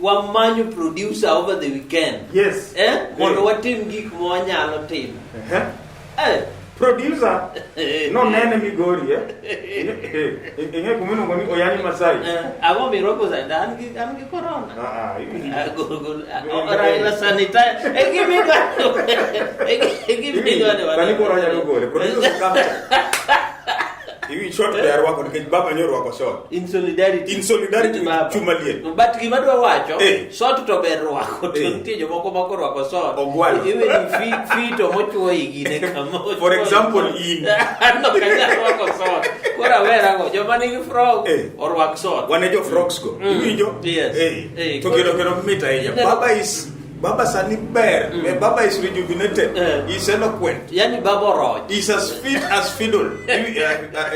Wamanyo producer over the weekend. Yes. Eh? Mondo Eh. watim gik ma wanyalo timo. Eh. Eh. Producer nonene Migori eh. Ing'e kuma iluongo ni Oyanyi Masai. Eh, ang'o mirwako sani? An gi corona. Ah, ah, Ah, oh, Raila sanitize. E gima idwaro. E gima idwaro. Sani koro anyalo gole. Producer capture. Iwi short be arwako nikech baba nyo orwako short. In solidarity. In solidarity with Baba. Chuma Liet. But gima dwa wacho, Eh. sot to ber rwako to Eh. nitie jomoko ma korwako sot. Ogwalo. Iwe ni fito mochuo igine kama. For example, in. An ok anyal rwako sot. Koro awerago, joma nigi frog Eh. orwak sot. Wane jo frogs go. Iwinjo? Yes. Eh. Eh, To koro- kendo mit ahinya. Ne- Baba sani ber. Eh, Baba is rejuvenated. Eh. He's eloquent. Yani baba oroch. He's as fit as fiddle.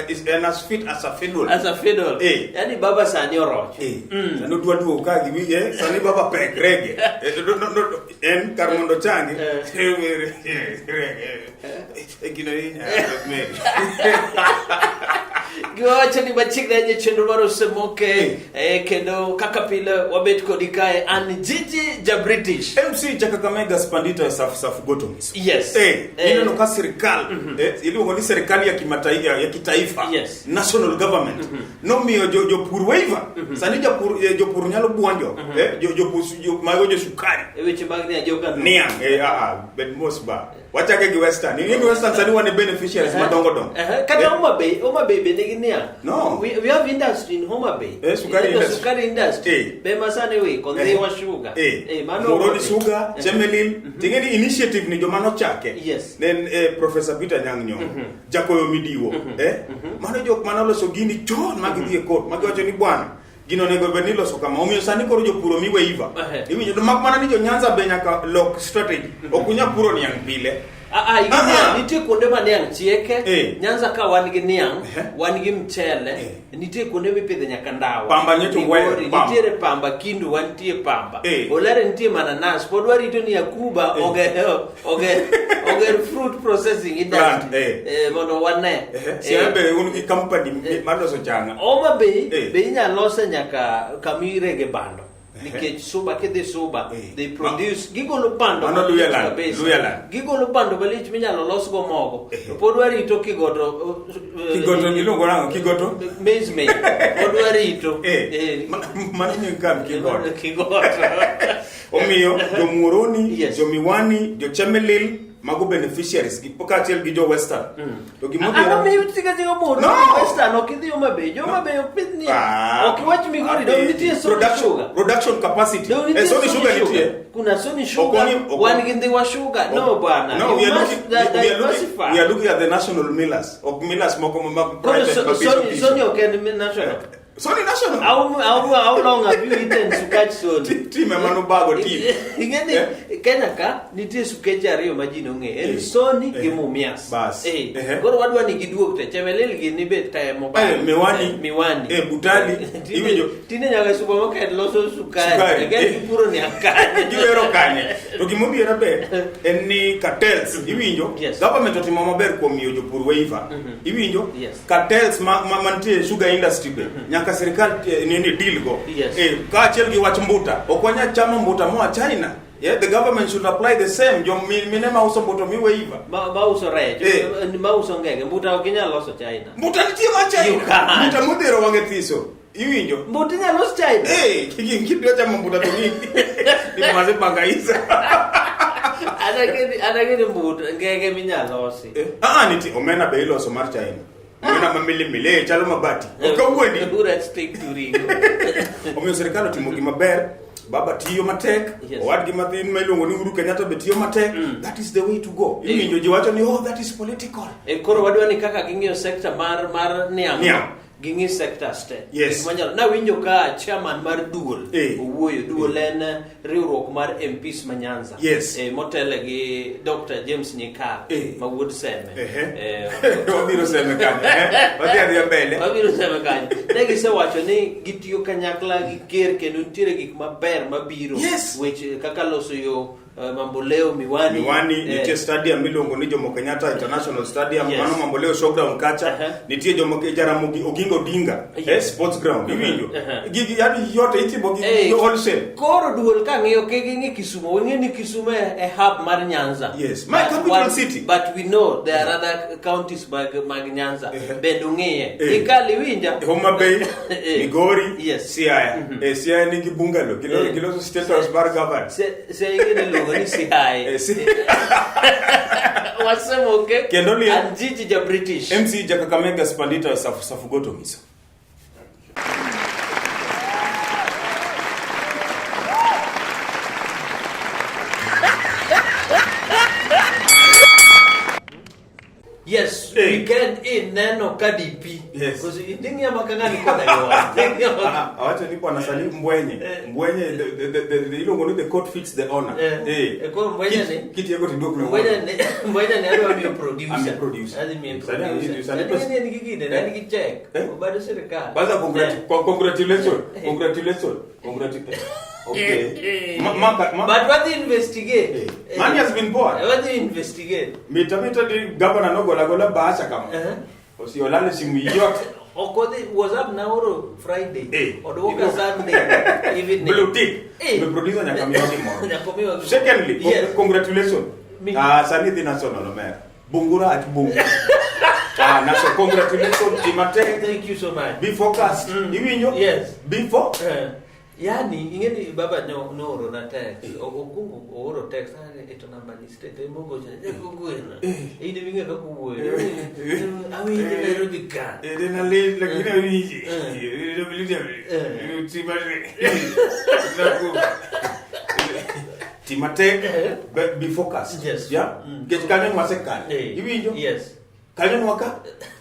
Is and as fit as a fiddle. As a fiddle. Eh. Yani baba sani oroch. Eh, sani odwa duogo ka gi eh, sani baba pek rege. Eh, no, no, no, en kar mondo changi. Eh. Rege. Eh, gino ni Mary. Giwacho ni machiegni ahinya e chenro mar Osemoke eh, kendo kaka pile wabet kodi kae an Gigi ja British. MC cha Kakamega Spandita Saf Saf Goto Miso. Yes. Eh, Eh. ineno ka sirikal eh, iluongo ni serikali ya kimataifa ya kitaifa Yes. national government nomiyo jo jopur waiver sani japur jopur nyalo buonjo eh, jo jopur jo, mago jo sukari E weche mag niang' joka niang' eh, ah, ah, bed mos ba wachake gi western ing'e ni western sani wan e beneficiaries madongo dongo Kata Eh, Homa Bay, Homa Bay be nigi niang'. No. We have industry in Homa Bay. Eh, sukari Inaitwa industry. Sukari industry. Eh. Be masani wiko, Ndhiwa Sugar. Eh, Eh, mano Homa Muhoroni Bay. Sugar, Eh. Chemelil, ting'e ni initiative ni joma nochake. Yes. Ne en Professor Peter Anyang' Nyong'o, Jakoyo Midiwo, eh? Mano jok mane oloso gini chon ma gidhi e court, ma giwacho ni bwana, gino onego bed ni iloso kama. Omiyo sani koro jopur omi waiver. Ehe. Iwinjo, to mak mana ni jo Nyanza be nyaka lok strategy. Ok unyal puro niang' pile. Ah, ah, Ah, ah. nitie kuonde ma niang' chieke. Eh. Nyanza ka wan gi niang', Ehe. wan gi mchele, Eh. nitie kuonde mipidhe nyaka ndawa. Pamba nyocha Migori, ong'weyo, pamba. nitiere pamba, Kindu wantie pamba. Eh. Olare nitie mananas. Pod warito ni Yakuba Eh. oger fruit processing industry. Plant, eh. Eh, mondo wane. Ehe. Siaya be un gi company maloso changa. Homa Bay Eh. be inyalo lose nyaka kama irege bando. Nikech Suba kidhi Suba Eh. they produce gigolo bando Mano malich Luhyaland, kabisa. Luhyaland. Gigolo bando malich minyalo losgo mogo. Eh. To pod warito Kigoto Kigoto iluongo nang'o? Kigoto? maize meal. Pod warito. Eh, Eh. mano nying kambi Kigoto. Kigoto. Omiyo jo-Muhoroni, Yes. jo-Miwani, jo-Chemelil mago beneficiaries gi kaachiel gi jo-Western. To Ang'o gimodhiera miyo tiga tiga moro No. Western ok idhi Homa Bay. Jo Homa Bay ok pidh niang'. Ah. Ok iwach Migori dong nitie Sony production, Sugar. production capacity. Dong nitie Eh, Sony Sugar nitie. Kuna Sony Sugar, wan gi Ndhiwa Sugar. No bwana. No, You we are must looking, we are looking, diversify. we are looking at the national millers. Ok millers moko ma Koro private mabiso biso. Sony ok en national. Sony national. How long have you eaten sukach Sony? Team ema nobago team. Ing'e ni Kenya ka nitie sukeche ariyo ma ji nong'eyo. En Eh. Sony gi Eh. Mumias. Bas. Eh. Eh. Koro wadwa ni giduog te. Chemelil gi ni be temo ba. Eh, Miwani. Eh, Miwani. Eh, Butali. Iwinjo? Tinde nyaka supermarket loso sukari. Sukari. Again Eh. gipuro niang' kanye. Giwero kanye. To gimodhiera ber en ni cartels iwinjo Yes. government otimo maber kuom miyo jopur waiver iwinjo Yes. cartels ma mantie e sugar industry be nyaka sirikal nini deal go Yes. eh, kaachiel gi wach mbuta ok wanyal chamo mbuta moa China. Yeah, the government should apply the same. Jo mine ma uso mbuta mi waiver. Ma uso rech, Eh. ma uso ngege, mbuta ok inyal loso China. Mbuta nitie ma You China. can't. Mbuta modhero wang'e thiso. Iwinjo? Mbuta inyal los China. Eh, kidwa chamo mbuta to ni ni maze bangaisa. Anageni mbuta ngege minyal losi. Eh, ah, nitie omena be iloso mar China. Omena ma milimili eh, chalo mabati. Ok awuondi. Ura stick to ringo. Omiyo sirikal otimo gima ber. Baba tiyo matek, Yes. owadgi mathin ma iluongo ni Uhuru Kenyatta be tiyo matek. That is the way to go. Iwinjo ji wacho ni oh that is political. E koro wadwa ni kaka ging'iyo sector mar niang'. Niang'. Ging'i sectors te. Yes. Gik manyalo. Nawinjo ka chairman mar duol Eh. owuoyo. Duol en riwruok mar MPs ma Nyanza. Yes. Eh, motele gi Dr. James Nyikal Eh. ma wuod Seme. Ehe. Eh, Wabiro seme kanyo. Eh? Wadhi adhiya mbele. Wabiro seme kanyo. Ne gisewacho ni gitiyo kanyakla gi ker kendo nitiere gik maber mabiro. Yes. Weche kaka loso yo Mamboleo Miwani. Miwani nitie stadium miluongo ni Jomo Kenyatta International Stadium. Yes. Mano Mamboleo showground kacha. Nitie Jomo Jaramogi Oginga Odinga sports ground. Iwinjo. Gigi yani yote itimo gi wholesale. Koro duol kang'iyo kik ing'i Kisumu, wang'e ni Kisumu e hub mar Nyanza. Yes, my But capital city. But we know there are other counties mag Nyanza. Bende ung'iye. Ikal iwinja. Homa Bay, Migori, Yes. Siaya. Siaya nigi bungalow. Giloso State House bar governor. Siaya ing'e iluongo ni Siaya. Wasemoke. Kendo liel. An Gigi ja British. MC ja Kakamega Spandita Safugoto Miso. Yes, weekend in neno ka DP. Yes. Because ing'iyo maka ng'ani koda gi wach. Ing'iyo maka- Awacho ni bwana Salim Mbwenye. Mbwenye iluongo ni the coat fits the owner. Koro Mbwenye ni- Kitieko to iduok ne Mbwenye wuon. Mbwenye ni adwa miyo producer. Amiyo producer. Adhi miyo Sani producer. sani Sani pes- en gi gine, en gi check. Obado sirikal. Kwanza congratulations. Congratulations. Congratulations. Okay. But wadhi investigate. Money has been poured. Wadhi investigate. Mita mita di governor nogola gola bahasha kama. Osiolale simu yote. Okodhi WhatsApp naoro Friday. Oduoka Sunday evening. Blue tick. Me producer nyaka miwa gimoro. Nyaka miwa gimoro. Secondly, Yes. congratulations. Me. Sani dhi national omera. Bungura at bungu. National congratulations Timatek. Thank you so much. Be focused. Iwinjo? Yes. Be for. Yani ingeni baba nooro na text. Okungu ooro text ane to namba ni state emogocho. Kogwena. Ine winge kaka wuoyo. Awinjo Nairobi ka. Dena le lakini awinji. Timatek be focused. Yes. Yeah? Nikech kanyo nwasekale. Iwinjo? Yes. Kanyo nwaka.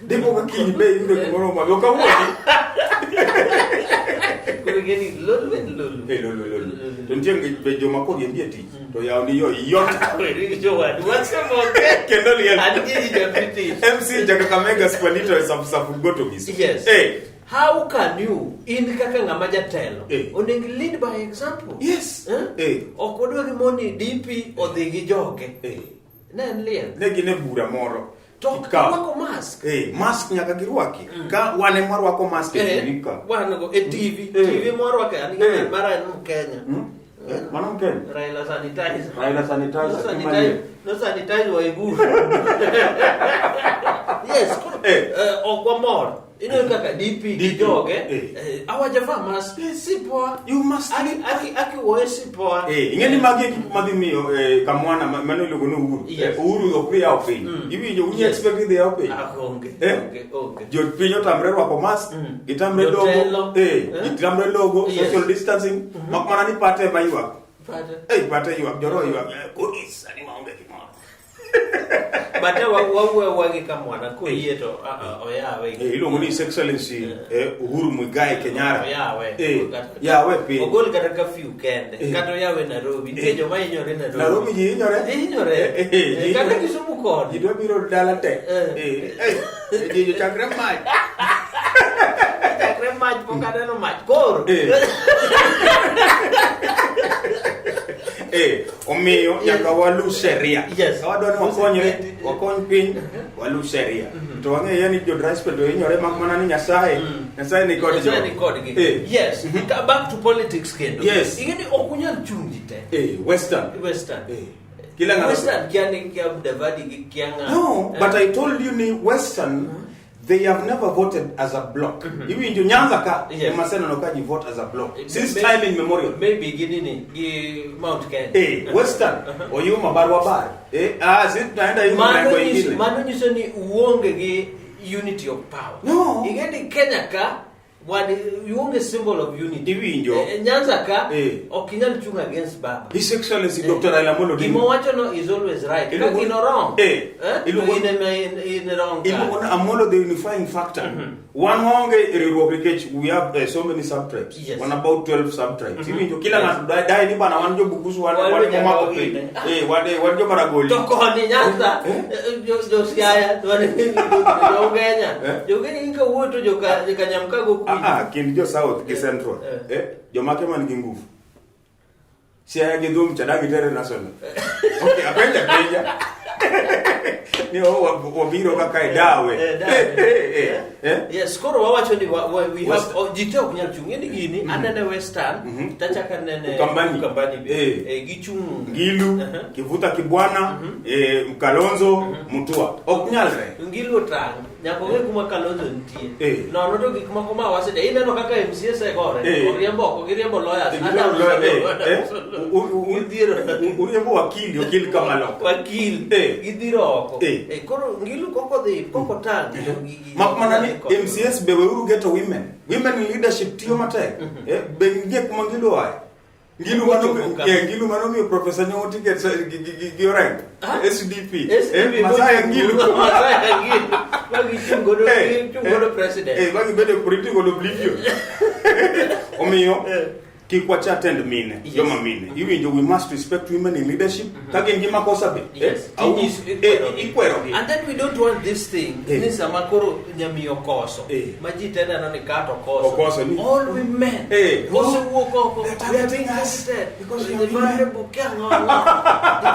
Dipo ka kiny be iyudo gimoro ma ok awuondi. Koro ingeni lolwe ni lolwe. Lolwe, lolwe. To nitie be joma koriembi e tich to yaw ni yo yot. Weri jowadu wasemoke. Kendo liel. An gi ja British. MC ja Kakamega Spalito e Safu Safu Goto Miso. Yes. How can you, in kaka ng'ama jatelo, onego lead by example? Yes. Ok wadwa gi mondi DP odhi gi joge. Ne en liel. Ne gin e bura moro. To ok Ikawo. girwako mask. Mask nyaka girwaki. Ka wan ema warwako mask e TV ka. Wan go e TV. TV mwarwako an gi mara en Kenya. Mano Mkenya? Raila sanitizer. Raila sanitizer. No sanitize, no sanitize Waiguru. Yes, koro, ok wamor. Ineno kaka DP gi DP. joge, awajavaa mask. Si poa. You must Aki wuoyo si poa. Ing'e ni magi e gik madhi miyo kamwana mano iluongo ni Uhuru. Yes. Uhuru ok dhi yawo piny. Iwinjo, unyi expect ni dhi yawo piny? Ah, onge, onge, onge. Jopiny otamre rwako mask, gitamre logo, Jotelo. gitamre logo, Yes. social distancing, mak mana ni pate ema ywak. Pate. Pate ywak, joro ywak. Kodi sani maonge gimoro. But wawuoyo wagi kamwana koyie to, oyawe. Iluongo ni His Excellency, Uhuru Muigai Kenyatta. Oyawe. Yawe piny. Ogol kata curfew kende. Kata oyawe Nairobi. Nitie joma hinyore Nairobi. Nairobi ji hinyore. Ji hinyore. Ji Kata hinyore. Kisumu koni. Ji dwa biro dala te. Ji chakre mach. Chakre mach pok aneno mach. Koro. Omiyo nyaka walu sheria. Yes. Ka wadwa ni wakonyre, wakony piny, walu sheria. To wang'eyo ni jo dry spell to hinyore mak mana ni Nyasaye. Nyasaye ni kod Nyasaye jogo. ni kodgi. Yes. Ka back to politics kendo. Yes. Ing'e ni ok unyal chung' ji te. Western. Western. Kila ng'ato. Western kia ni kia Mudavadi gi kia ng'a. No, but I told you ni Western, they have never voted as a block. Iwinjo Nyanza ka, ema aseneno ka ji vote as a block. Since time immemorial. Maybe gi nini, gi Mount Kenya. Western, oyuma barwa bar. Si tunaenda hivi mrengo ingine. Mano nyiso ni uonge gi unity of power. No. Ing'e ni Kenya ka, wan uonge symbol of unity. Iwinjo. Nyanza ka, ok inyal chung' against Baba. His Excellency Dr. Raila Amolo Odinga. Gima owacho no is always right. Ka gino wrong. To in ema in wrong ka. Iluongo ni Amolo the unifying factor. Wan waonge e riwruok nikech we have so many sub-tribes. Yes. Wan about 12 sub-tribes. Iwinjo kila ng'ato dai ni bana wan jo-Bukusu, Wan wan jo momako Jaramogi. piny. Wan jo-Maragoli. To koni Nyanza, jo Siaya, to wan jo Ugenya. Jo Ugenya gin kawuoyo to joka Nyamkago kwinyo. Kind jo South gi Central. Jomake man gi nguvu. Siaya gi dhum cha dagi tere national. Okay, apenja penja. Ni o wabiro kaka e dawe. Eh, dawe. Eh, eh, eh. Yes, koro wawacho ni we have West- oh, ji te ok nyal chung'. Ing'e ni gini anene Western tachako anene Ukambani. Ukambani be. Eh. Eh, gichung'. Ngilu, Kivuta Kibwana, eh, Kalonzo, Mutua. Ok nyalre. Ngilu otang'. Nyaka ong'e kuma Kalonzo nitie. Eh. Nono to gik moko ma waseja. Ineno kaka MCAs gore. Eh. Oriembo oko, giriembo lawyers. Eh, Adam eh, eh, Gidhiro. Uriembo wakili, okil kamalo. Wakil. Eh. Gidhiro oko. Eh. Eh, koro Ngilu koko dhi, koko tang'. to gigi- Mak mana ni koko. MCS be weuru geto women. Women in leadership tiyo matek. Eh, be nitie kuma Ngilu oaye. Ngilu mano Ochopo ka. eh, Ngilu mano miyo Professor Nyong'o ticket gi Orengo. Ah? SDP. SDP Eh, Masaya Ngilu. Masaya Ngilu. Ma gichung' godo, Eh, gichung' godo eh, president. Eh, ma gibedo e political oblivion. Omiyo Eh. kik wacha tend mine, Yes. joma mine. Iwinjo we must respect women in leadership. Ka gin gi makosa be. Yes. Eh, Tinyis- ikwerogi. And then we don't want this thing Eh. ni sama koro nyamiyo koso Eh. ma ji te neno ni kato koso. Okoso ni- All women Eh. osewuok oko. They're We are targeting being us targeted. because we The are women. vulnerable kia ng'o.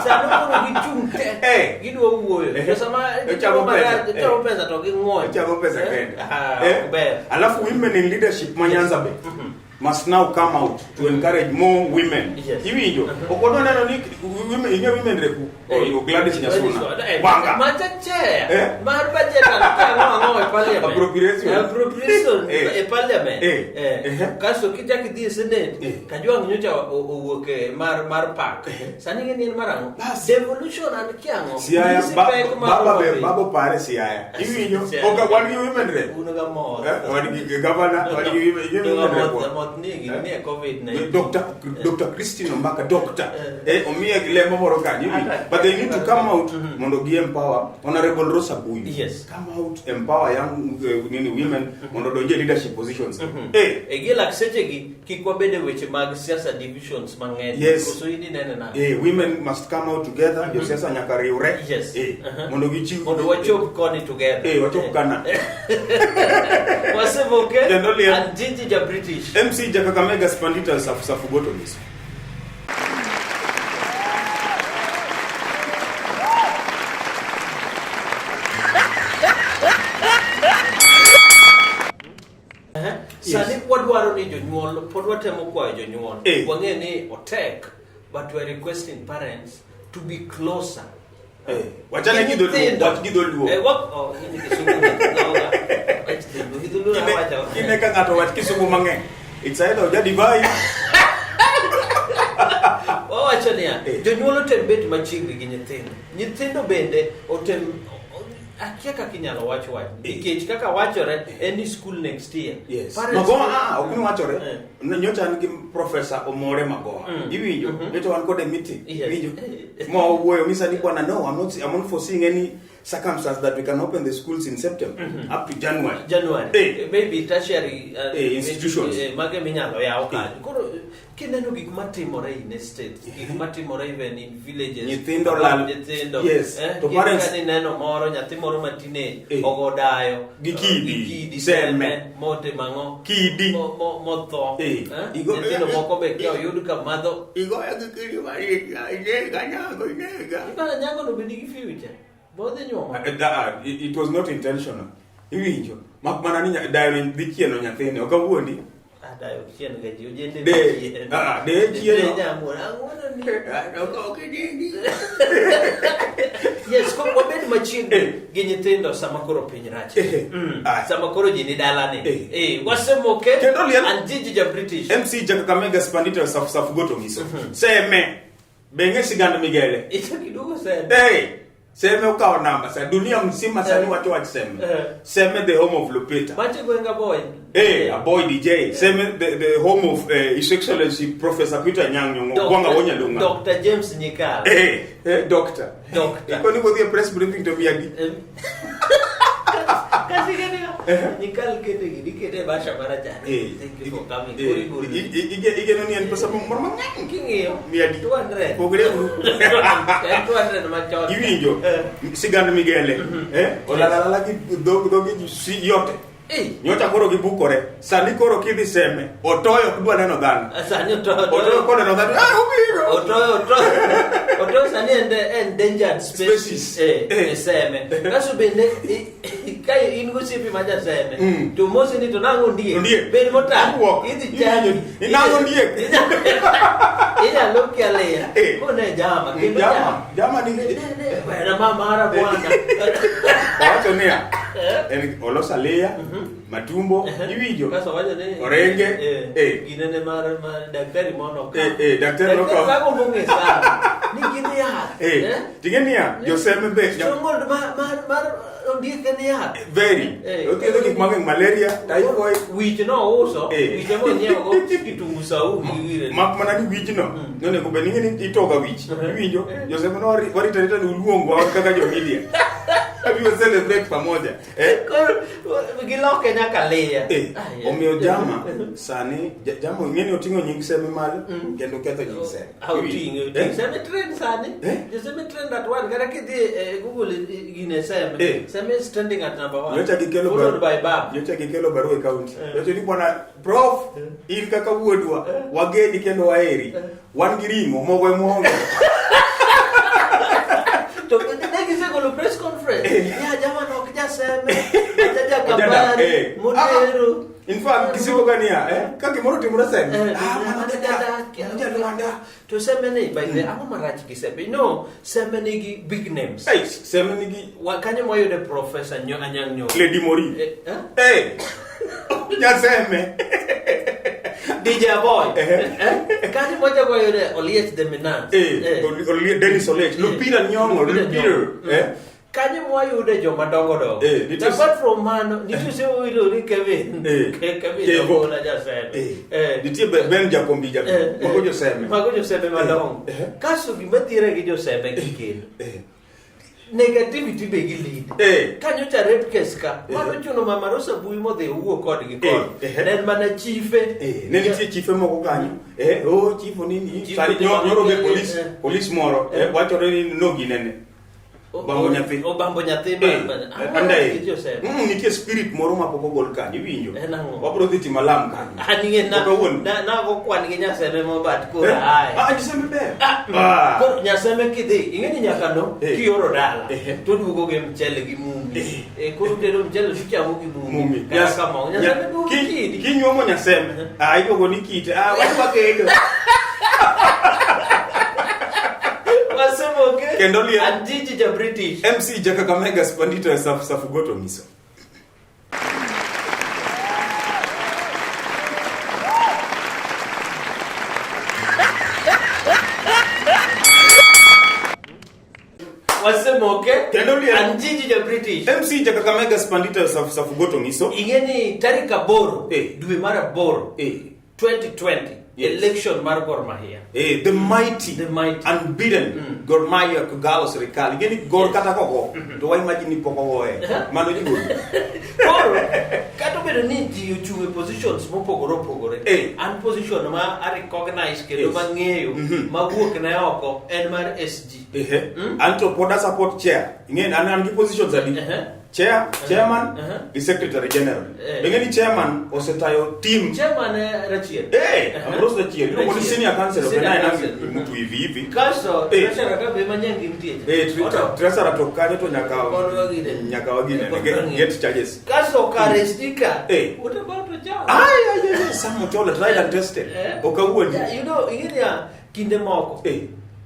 Sano koro gichung' te. Eh. Gidwa wuoyo. Eh. To sama Ochamo pesa. gitimo marach, pesa to ging'uoyo. Ochamo pesa Eh. kende. Ah, Eh, ok ber. Alafu women in leadership ma Nyanza be must now come out to encourage more women. Yes. Iwinjo? Ok wadwa neno ni women, ing'e women reku. Oh, Gladys Nyasuna. Eh, Wanga. Macha chair. Eh? Mar budget and ang'o ang'o e parliament. Appropriation. Appropriation Eh. e parliament. Eh. Eh. Eh. Kasto kichak idhi e senate, Eh. Kajwang' nyocha owuok e mar park. Sani ing'e ni en mar ang'o? Bas. Devolution and kia ang'o? Siaya, Nyisi pek mar baba be, Homa Bay. baba pare Siaya. Iwinjo? Siaya. Ok wan gi women rep. Un ga mor. Eh, wan gi governor, wan gi women To ga women rep. moth ni gini ni e COVID-19. Dr. Christine Ombaka, doctor. Eh. Eh, omiye gi lemo moro kanyo. iwinjo? Ata- But they need to come out mondo gi empower Honorable Rosa Buyu. Yes. Come out, empower young nini women mondo odonje leadership positions. Eh, E gi lak sechegi kik wabed e weche mag siasa divisions mang'eny. Yes. Koso in inene nade? eh, women must come out together. Josiasa nyaka riwre. Yes. Eh, Uh-huh. mondo gichiw Mondo wachop koni together. Eh, wachop kana. Wasevoke Kendo liel. and Gigi ja British. MC Jakakamega Spandita Safu Safu Goto Miso. Sani wadwaro ni jonyuol pod watemo kwayo jonyuol. Eh. Wang'e ni otek but we are requesting parents to be closer. Eh, wachane gi dholuo, Nyithindo. wach gi dholuo. Eh, oh, in kisungu ni dhoga. Wach dholuo. Gi dholuo awacho. Kine ka ng'ato wach kisungu mang'eny. It's either oja divai. Wawacho niya, Eh. jonyuol otem bet machiegni gi nyithindo. Nyithindo bende otem akia kaka inyalo wach wach Eh. nikech kaka wachore en ni school next year. Yes. Parents- Magoha ah, ok ni wachore. Eh. Nyocha an gi Professor Omore Magoha. Iwinjo? Nyocha wan kode meeting. Yes. Iwinjo? Ma owuoyo misa ni bwana no, I'm not foreseeing any circumstance that we can open the schools in September up to January. January. Eh. Maybe tertiary Eh, institutions. Mage minyalo yaw kanyo. Koro kineno gik matimore in estate, gik matimore even in villages. Nyithindo lal. Nyithindo. Yes. Eh, To gin parents- ka nineno moro, nyathi moro ma teenage, Eh. ogo dayo. Gi kidi. Gi kidi. Seme. Motimo ang'o? Kidi. Motho. Eh. Eh? Igo- Nyithindo moko be kia oyud ka madho. Igoya gi kidi ma inega nyango inega. Ibana nyango no be nigi future. Bodhi nyuomo. It was not intentional. Iwinjo. Mak mana ni dayo dhi chieno nyathini. Ok awuondi. Ah, dayo chien ga ji ojende De- chien. ah, de chieno. De nyamuora, ang'ono ni. Ok inindi. Yes, koro wabed machiegni Eh. gi nyithindo sama koro piny rach. Eh. Ah. Sama koro ji ni dalani. Eh. Eh, wasemoke. Kendo liel- And Gigi ja British. MC Jakakamega Spandita Safu Safu Goto Miso. Seme. Beng'e sigand Migele. Icho kiduogo seme. Hey, Seme okawo namba sa dunia mzima sani wacho wach Seme. Eh. Seme the home of Lupita. Mache gwenga boy. Hey, a boy DJ. Seme the home of His Excellency Professor Peter Nyang' Nyong'o. Gwanga Wonyalunga. Dr. James Nyikal. Hey, hey, doctor. Doctor. Ikoni kodhi e press briefing to miyagi. Kasi gani Nyikal kete gini kete basha marachar. Eh, Thank you for coming. eh, Kori gori. igeno ni en pesa moro mang'eny. King'iyo. Miyadi. 200. Pogre uru. En 200 machon. Iwinjo Eh. sigand Migele. Eh, olalala gi dhog dhogi ji yote. Eh. Nyocha koro gibukore. Sani koro kidhi Seme, Otoyo ok dwa neno dhano. Sani otoyo. Otoyo koneno dhano, ah, obiro. Otoyo, otoyo. Otoyo sani en endangered species. Species. Eh, Eh. e Seme. Kaso bende ka in gosiepi ma jaseme Mm. to mosi ni to nang'o ondiek. Ondiek. Bed motang'. Awuok. Idhi chami. Inang'o ondiek. Inyalo kialiya. Eh. Kone jama. Kendo Jama, jama ni Wera ma mara bwana. Owacho niya, en oloso aliya, matumbo, iwinjo. Kaso wacho ni Orenge, eh, eh. ginene mar mar daktari mono ka. Eh, eh, daktari no ka. Daktari mong'e sana. Ni gin yath. Eh, eh? ting'e niya, joseme be Stronghold mar mar mar ondiek en yath. very. Eh. Othiedho gik mang'eny, malaria, typhoid. Wich no uso, Eh. wiche monyiewo go kitungu saumu gi gire. Mak mana ni wijno, nonego bed ni ing'e ni itoga wich. Iwinjo? Joseme no warito arita ni uluongwa wan kaka jo media. Abiro celebrate pamoja. Eh? Koro giloke nyaka liya. Eh, Ah, yeah. omiyo jama sani jama ing'e ni oting'o nying Seme malo kendo ketho nying Seme. Ah, oting'e, oting'e. Eh? Seme trend sani. Eh? Jo Seme trend at one. Kata kidhi e Google gine Seme. Eh. Seme is trending at number one. Nyocha gikelo Followed by Bab. Nyocha gikelo barua e county. Eh. Nyocha ni bwana prof in kaka wuodwa wageni kendo waheri. Wan gi ring'o mogo ema waonge. To ne gisegolo press conference. Ya jama no ok jaseme. Macha Ojada, jakabari. eh. Motero. In fact, kisiko ka niya, eh, ka gimoro otimore Seme. Eh, Ah, mano jadak, mano jalwanda. To Seme ni, by the ang'o marach gi Seme? No, Seme nigi big names. Hey, Seme nigi Kanyo mwayude Professor Anyang' Nyong'o. Lady Mori. Eh, eh? Eh. Jaseme. DJ Boy. Eh. Eh? Kanyo mwachako wayude Oliech the Minance. Eh, Eh. Dennis Oliech, Lupita Nyong'o, Lupita Lupita. Nyong'o. Eh. Kanyo mwayude joma dongo dongo. Eh, nitie- Apart from mano, nitie sewilo ni Kevin. Eh. Kevin Kevo. Ogola jaseme. Eh. Eh. Nitie Ben Jakombi Jakombi. Eh, eh. Mago joseme. Mago joseme madongo. Eh. Kaso gima thira gi joseme gi kelo. Eh. Negativity be gi lead. Eh. Kanyocha rape case ka. Eh. Mano chuno mama Rosa Bui modhi owuo kodgi Eh, koni. eh. Ne en mana chife. Eh, ne nitie chife moko kanyo. Eh, oh chief nini. Chief Sani ni nyoro be eh, polis, eh. polis moro. Eh. Eh, wachore ni noginene. Obambo nyathi. Obambo nyathi Eh, ma- andaye. gi joseme. Nitie spirit moro ma pok ogol kanyo, iwinjo. En ang'o? Wabro dhi timo alam kanyo. An ing'e na Ok awuon. na na go kwan gi nyaseme mobat koro Eh, ae. ah, nyaseme ber. Ah, Ah. Koro nyaseme kidhi, ing'e ni nyaka no Eh. kioro dala Eh. to duogo gi mchele gi mumi. Eh. Eh, koro tedo mchele tichamo gi mumi. Mumi. Kata kamoro. Nyaseme duogo kidi. Kinyuomo nyaseme, ah, iluongo ni kite. Ah, wadwa kedo. Wasemoke. Kendo liel. Anjiji ja British. MC Jakakamega Spandito e Safu Safu Goto Miso. Wasemoke. Kendo liel. Anjiji ja British. MC Jakakamega Spandito e Safu Safu Goto Miso. Ing'e ni tarik 8 Eh. dwe mar 8 Eh. 2020 Yes. election mar Gor Mahia. Eh, the mighty, The mighty. unbeaten Gor Mahia Kogalo sirikal. Ing'e ni Gor Yes. kata kogo, to wa imagine ni pok ogoye. Mano jigol. Koro kata obedo ni ji ochung' e positions mopogore opogore, Eh. an position ma a recognize kendo Yes. mang'eyo mawuok ne oko en mar SG. Ehe. Mm. An to pod a support chair. Ing'e ni an gi positions adi? Ehe. Chair, chairman, Uh-huh. gi secretary general. Eh. Ing'e ni chairman osetayo team. Chairman Rachier. Eh, Uh-huh. Ambrose Rachier. Iluongo ni Rachier. senior counsel. Ok Senior en aena counsel. mtu hivi hivi. Kasto Eh. treasurer ka be manyangi nitie. Eh, Oto. treasurer to kanyo to nyaka Kod wagine. nyaka wagine. Kod Get, wagine. get charges. Kasto kar SG ka. Eh. What about Ochola? Ay, ay, ay, ay, Sam Ochola, tried and tested. Eh. Ok awuondi. Yeah, you know, ing'e niya, kinde moko. Eh.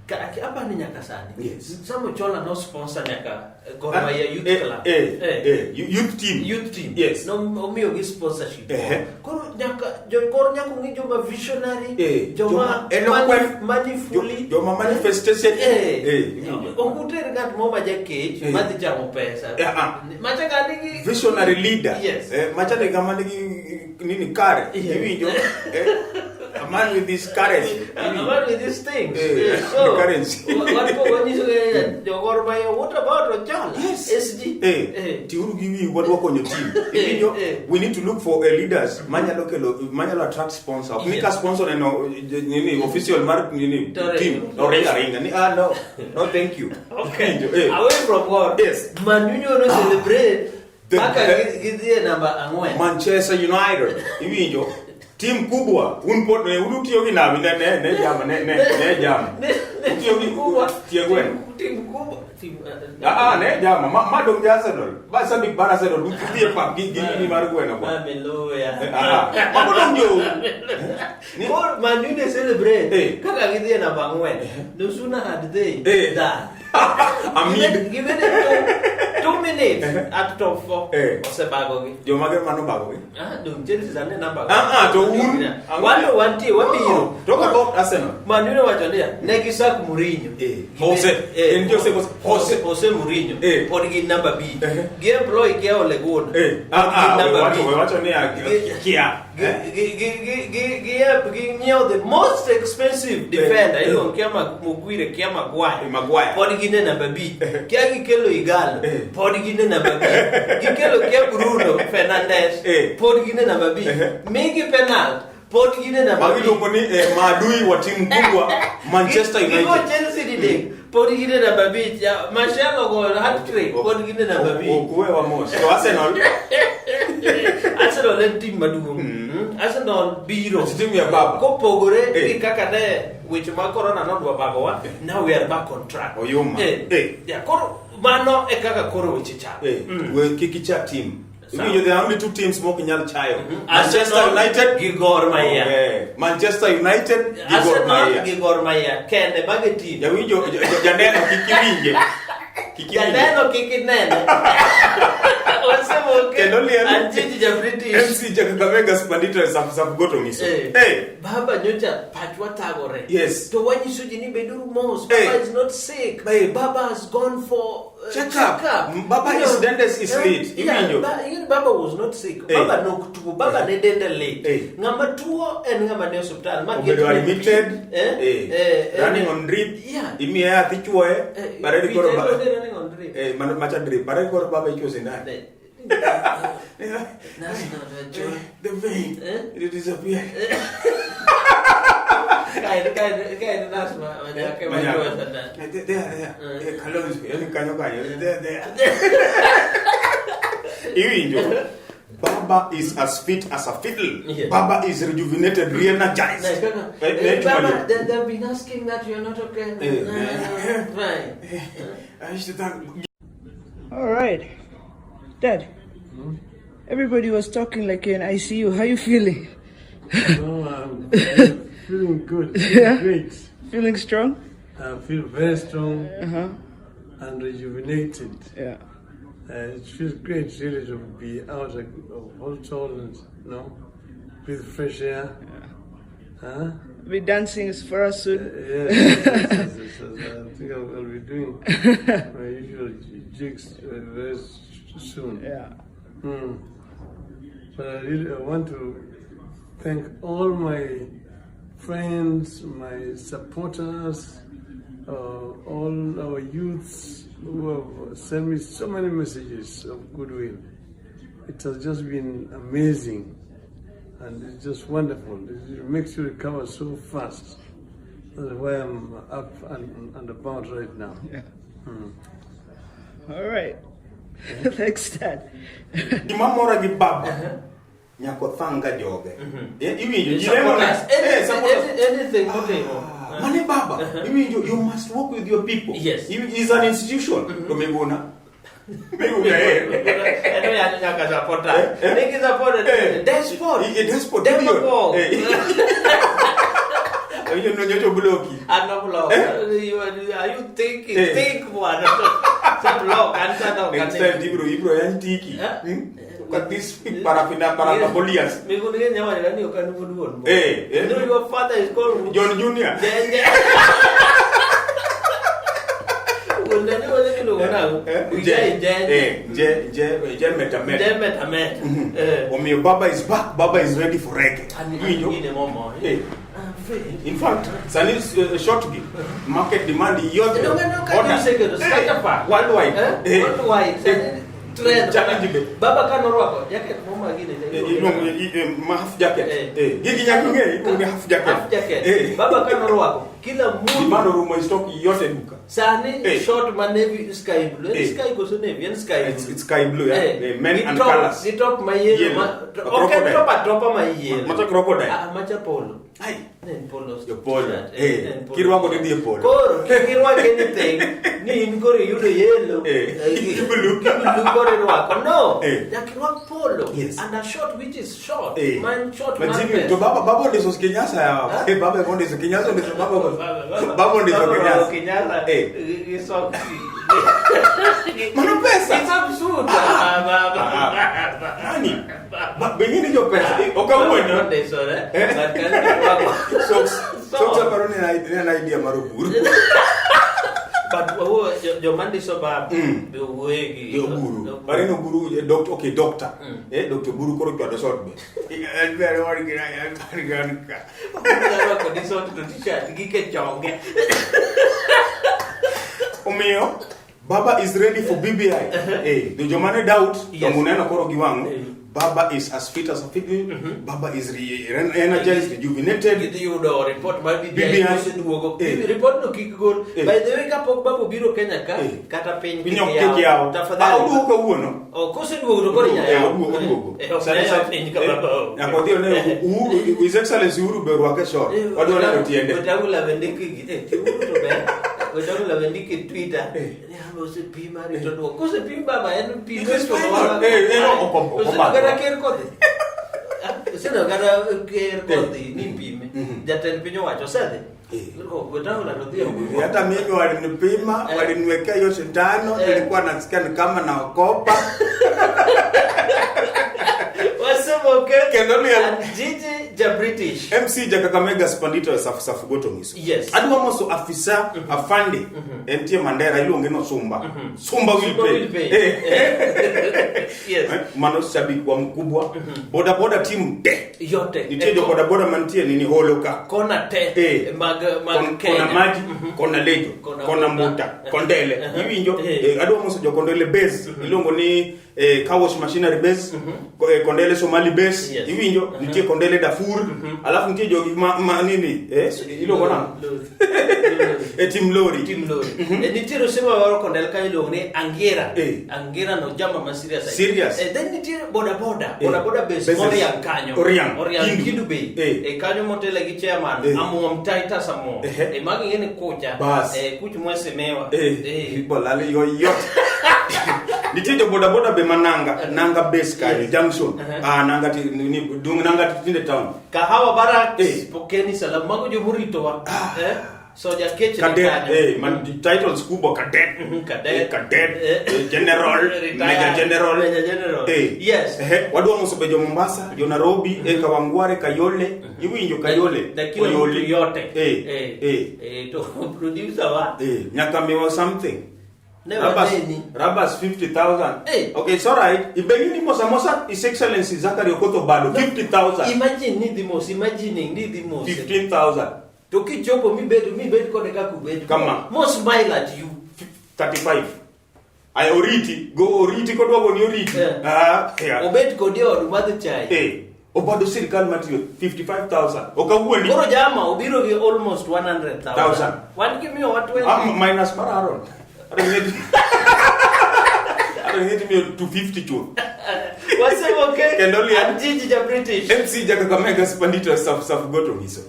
Apa ni nyaka sani. Yes. Sam Ochola no sponsor nyaka Gor Mahia Youth Eh, Club. eh, Eh. eh, youth team. Youth team. Yes. No omiyogi sponsorship. Eh. Koro nyaka jo Gor nyaka ong'i joma visionary, Eh, joma joma eloquent, manifully. joma manifestation. Eh. Eh, iwinjo. Ok uter ng'at moro ma jakech Eh. madhi chamo pesa. Eh, ah. Macha ka nigi Visionary leader. Yes. Eh, machate kama nigi nini kare. Yeah. Iwinjo. Eh, a man with this courage. A man with these things. Eh, Yeah, so, the currency. wan ko wanyiso ni jo Gor Mahia, what about Ochola? Yes. SG. Eh, Eh. tiuru gi wiu wadwa konyo team. Eh, Iwinjo, eh. we need to look for a leaders manyalo kelo manyalo attract sponsor. Ok ni ka Yes. sponsor neno nini official mar nini To ringo. team to ringa ringa ni ah no no thank you. Okay. Iwinjo, eh. Away from God. Yes. Man U nyoro celebrate Kaka gidhi e namba 4. Manchester United iwinjo tim kubwa un pod ne un utiyo gi nami ne ne ne jama ne ne ne jama utiyo gi kubwa tie gwen tim kubwa tim ah ah ne jama ma ma dong Arsenal ba sabi bar Arsenal udhi e pap gi gi mar gweno kwa Hallelujah. Ah ah mago dong jo Ni koro Man U ne celebrate Eh. kaka gidhi e namba 4. No sooner had they Eh. done. Amid. Given it 2 minutes at top 4. Eh. Osebagogi. Jomage mano bagogi? Ah, dong Chelsea sani namba. Ah, ah, to un Wan to wantie wabiro. Talk about Arsenal. Man U nowacho niya, ne gisak Mourinho. Eh. Jose. En Jose Jose. Jose Mourinho. Eh. Pod gin namba abich. Eh. Gi employ kia Ole Gunnar. Eh. Ah, Pod gin ah, namba wacho abich. wacho ni kia. Gi nyiewo the most expensive defender Eh. iluongo kia Maguire kia Maguire. Eh, Maguire. Pod gin e namba abich. Kia gikelo Igalo. Eh. Pod gin e namba abich. Gikelo kia Bruno Fernandes. Eh. Pod gin e namba abich. Eh. Migi penal. Pod gin e namba Magi abich. iluongo ni maadui wa timu kubwa Manchester Gigo United. Chelsea didek. Pod gin e namba abich. Martial ogoyo hat-trick. Pod gin e namba abich. Ok wewa mos. To Arsenal Arsenal en tim maduong'. Arsenal biro. Tim ya baba. Kopogore Eh. gi kaka ne weche mag corona nodwa bagowa, now we are back on track. Oyuma. Eh. Eh. Yeah, koro mano e kaka koro weche chalo. Eh, we kik icha team. Sawa. Iwinjo there are only two teams mok inyal chayo. Manchester Arsenal United gi Gor Mahia. Eh, Manchester United gi Gor Arsenal Mahia. gi Gor Mahia kende magi team. Jawinjo janeno kik iwinje. Kik iwinje. Janeno kik inene. Wasemoke. Kendo liel. An jiji ja British. MC ja Kakamega Spandito e Saf Saf Goto ngiso. Eh. Eh. Baba nyocha pachwa thagore. Yes. To wanyiso ji ni beduru mos. Eh. Baba is not sick. Eh. Baba has gone for Check up. check-up. Baba You is know, dentist is late. Yeah, Iwinjo. Baba was not sick. Eh. Baba nok tuo. Baba ne dende lit. Eh. Ng'ama tuo en ng'ama ne osiptal. Ma Obedo ketne admitted. pi. Eh? Eh. Eh, Running on drip. Yeah. Imiye yath ichuoye. Eh, Bare koro Peter, ba. running on drip. Eh, mano macha drip. Bare koro baba ichuo sindan. Eh, That's not a joke. The vein. Eh? It disappeared. Kae nas ma manyake ma Manyaka. chuo sindan. Eh, There, there. Eh. Eh, Kalonzo. Yani kanyo kanyo. There, there. Iwinjo. Baba is as fit as a fiddle. Yeah. Baba is rejuvenated, re-energized. Like, kaka, Eh, eh, eh, Baba, chumali. they've been asking that you're not okay. Eh, No, eh. Right. I should thank All right. Dad, everybody was talking like you're in ICU. How you feeling? No, I'm feeling good. Yeah? Great. Feeling strong? I feel very strong Uh-huh. and rejuvenated. Yeah. It feels great really to be out of hospital and breathe fresh air. Huh? Be dancing is for us soon. Yes, I think I'll be doing my usual jigs very soon. Yeah. But I really I want to thank all my friends, my supporters, all our youths who have sent me so many messages of goodwill. It has just been amazing and it's just wonderful. It makes you recover so fast. That's why I'm up and about right now. Yeah. All right. Thanks, Dad. Gima mora gi baba. Nyako thanga joge. Eh, iwinjo ji lemo ne- Supporters. eh, Anything, supporters. anything motimo. Ah, Mane baba, iwinjo you must work with your people. Yes. Is an institution. To Miguna. Miguna eh. Eno yani nyaka supporter. Eh, eh. Nigi supporter. Eh. Despot. Eh, despot, Demagogue. Eh. Awinjo no nyocho bloki. Ano block. Eh? Are you thinking? Eh. Think bwana. Sa block anta no Next time ibro yan tiki. Eh? Hmm? Ka this parafina parabolias. Miguna ke nyawa ni ok an wuod wuon. Eh, eh. No, your father is called John Junior. Jenje. Wuon ni wale kiluongo nang'o? Eh, Wija Je. ijenje. Eh, je je je meta meta. Je meta meta. Eh. Omiyo Baba is back. Baba is ready for reggae. Ani Iwinjo? gine momo. Eh. I'm afraid. In fact, sani short gi market demand yote. Donge no ka Order. oseketo Eh, starter pack. Worldwide. Eh? Eh. Worldwide. Eh. Trend. Challenge be. Baba ka norwako jacket moma gine. Eh, iluongo ma half jacket. Eh. Eh, gigi nyaka ing'e iluongo ni half jacket. Half jacket. Eh. Baba ka norwako. Kila mtu Demand orumo e stock yote duka. Sani Eh. short ma navy sky blue. En Eh. sky koso navy? En sky blue. It's sky blue, yeah. Eh, Eh, men gi and top- colours. Gi top ma yellow. Yellow. Ma, A ok en crocodile. top atopa ma yellow. Macha crocodile. Ah, macha polo. Ai. Ne en polo. Jo polo. shirt, Eh, ne en polo. kirwako tidhi e polo. Koro, kik irwak anything ni in koro iyudo yellow. Eh, Eh, gi blue. Gi blue koro irwako. No. Eh. Nyaka irwak polo. Yes. And a short which is short. Eh. Man short Ma mar Jimmy, pesa. to baba baba ondiso kinyasa ya. Huh? Eh, baba ondiso kinyasa ondiso baba. Baba ondiso Baba kinyasa. Kinyasa. Eh. Gi soksi. Mano pesa. It's absurd. Ah. Baba. Nani? Ba bengine jo pesa. Eh, ok awuondi. Ondisore. Eh. But kanyo irwako. Socks. Socks. Socks aparo ni en idea mar Oburu. But owuo, joma ndiso baba Mm. be owuoye gi Gi Oburu. Pare ni Oburu eh, doctor, okay, doctor. Eh, Dr. Oburu koro chwado shot be. En ber war gi en ber gi an ka. Oburu kod sot to t-shirt gi ke chonge. Omiyo Baba is ready for BBI. Eh, to joma ne doubt, Yes. to uneno koro gi wang'u. Eh. Baba is as fit as a fiddle. Baba is energized, rejuvenated. Gidhi yudo report mar BBI BBI. koseduogo. Eh. Report no kik gol. Eh. By the way kapok baba obiro Kenya ka Eh. kata piny Piny ok kik yaw. Ah, Tafadhali. oduogo kawuono. Oh, koseduogo to koro inya Eh, yaw. oduogo, oduogo. Eh, ok Sani- nyal yaw sani- piny ka eh, baba onge. nyaka odhi one Uhuru, His Excellency Uhuru be orwake short. Wadwa neno tiende. Wetangula be ndiko gi eh, Uhuru to ber. Wetangula be ndiko e Twitter. Eh. Ni ame osepim arito duoko. Kosepim baba en pim. It is final. Eh, eh, ok- ok- ok Oseneno obadho. kata ker kodhi. Oseneno kata ker kodhi ni pime. Jatend piny owacho osedhi. Eh. Wetangula to dhi oko. Hata mimi walinipima, Eh. waliniwekea hiyo sindano, Eh. nilikuwa nasikia ni kama naogopa. Wasemoke. Kendo liel. And Gigi ja British. MC ja Kakamega Spandito Safu Safu Goto Ngiso. Yes. Adwa moso afisa afande entie Mandera iluonge no Sumba. Sumba will Sumba pay. will pay. Eh. Yes. Eh, Mano shabiki wa mkubwa. Boda boda team de. Yote. Nitie jo boda boda mantie nini holo ka. Kona te Eh. mag mag Kenya. Kona maji, kona lejo, Kona kona mbuta. mbuta, kondele. Iwinjo? Eh. Eh, adwa moso jo kondele base iluongo ni eh, car wash machinery base, kondele Somali base, Yes. iwinjo? Nitie kondele Darfur, alafu nitie jogi ma, ma nini? Eh, iluongo nang'o? Lori. E team lori. Team lori. Eh, nitiere osema moro kondel ka iluongo ni Angira. Eh. Angira no jama ma serious. ahinya. Serious. Eh, then nitiere boda boda. Eh. Boda boda base Bases. Oriang kanyo. Oriang. Oriang Kindu. Kindu Bay. Eh. Eh, kanyo motele gi chairman Eh. Amuom Titus Amuom. Ehe. Eh, magi ng'eni kucha. Bas. Eh, kuch mwesemewa. Eh, Eh. ibolale yoyote. Nitie jo boda boda be mananga, nanga base kanyo, Yes. junction. Uh-huh. Ah, nanga ti ni dung nanga ti tinde town. Kahawa Barracks, Eh. pokeni salamu mago jomoritowa. Eh? Soja kech ni Cadet, kanyo. eh, man titles kubwa cadet. Cadet. Eh, cadet, Eh. eh, general, Retired. major general. Major general. Eh. Yes. Eh, wadwa moso be jo Mombasa, jo Nairobi, eh, Kawangware, Kayole, iwinjo Kayole. Na kila Oyole. mtu yote. Eh. Eh. Eh. Eh, to producer wa. Eh, nyaka miwa something. Ne Rabas, wadeni. Rabas 50,000. Eh. Okay, it's all right. Ibengini mosa mosa His Excellency Zachary Okoth Obado 50,000. Imagine ni dhi mos, imagining ni dhi mos. 15,000. To kichopo mibed mibed kode kaka ubet. Kama. Mo smile at you. 35. Ay oriti, go oriti kodwa goni oriti. Eh. Ah, yeah. Obet kodi e od madho chai. Eh, Obado sirikal matiyo 55,000. Okawuondi. Koro jama obiro gi almost 100,000. Thousand. Wan gimiyo wa 20. Ah, minus mar Aaron. Aaron ng'eti miyo 250 chuth. Wasemoke. Kendo liel. An Gigi ja British. MC ja Kakamega Spandito Saf Saf Goto Ngiso.